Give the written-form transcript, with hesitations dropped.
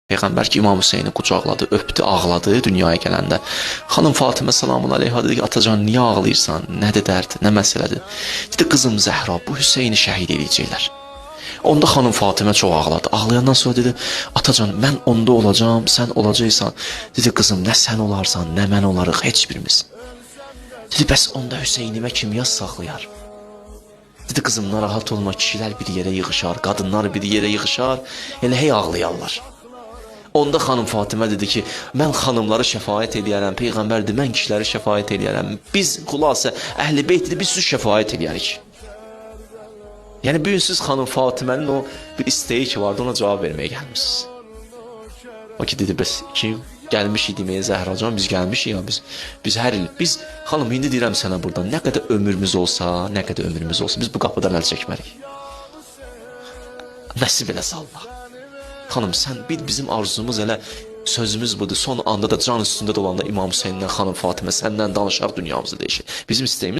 Peyğəmbər ki, İmam Hüseyni qucaqladı, öpdü, ağladı dünyaya gələndə. Xanım Fatimə salamun əleyha dedi ki, atacan niyə ağlayırsan? Nədir dərd, nə məsələdir? Dedi, qızım Zəhra, bu Hüseyni şəhid eləyəcəklər. Onda xanım Fatimə çox ağladı. Ağlayandan sonra dedi, atacan mən onda olacağam, sən olacaqsan. Dedi, qızım nə sən olarsan, nə mən olarıq, heç birimiz. Dedi, bəs onda Hüseynimə kim yaz saxlayar? Dedi, qızım narahat olma, kişilər bir yerə yığışar, qadınlar bir yerə yığışar, elə hey ağlayarlar. Onda xanım Fatimə dedi ki, mən xanımları şəfaət eləyərəm, peyğəmbər dedi, mən kişiləri şəfaət eləyərəm. Biz xülasə əhl-i beyt dedi, biz sizi şəfaət eləyərik. Yəni bu gün siz xanım Fatimənin o bir istəyi ki vardı, ona cavab verməyə gəlmisiniz. O ki dedi, bəs kim gəlmişik deməyə Zəhracan, biz gəlmişik ya biz hər il biz xanım indi deyirəm sənə burdan nə qədər ömrümüz olsa, nə qədər ömrümüz olsa biz bu qapıdan əl çəkmərik. Nəsib eləsə Allah. Xanım sən bil bizim arzumuz elə sözümüz budur. Son anda da can üstündə də olanda İmam Hüseyndən xanım Fatimə səndən danışar dünyamızı dəyişir. Bizim istəyimiz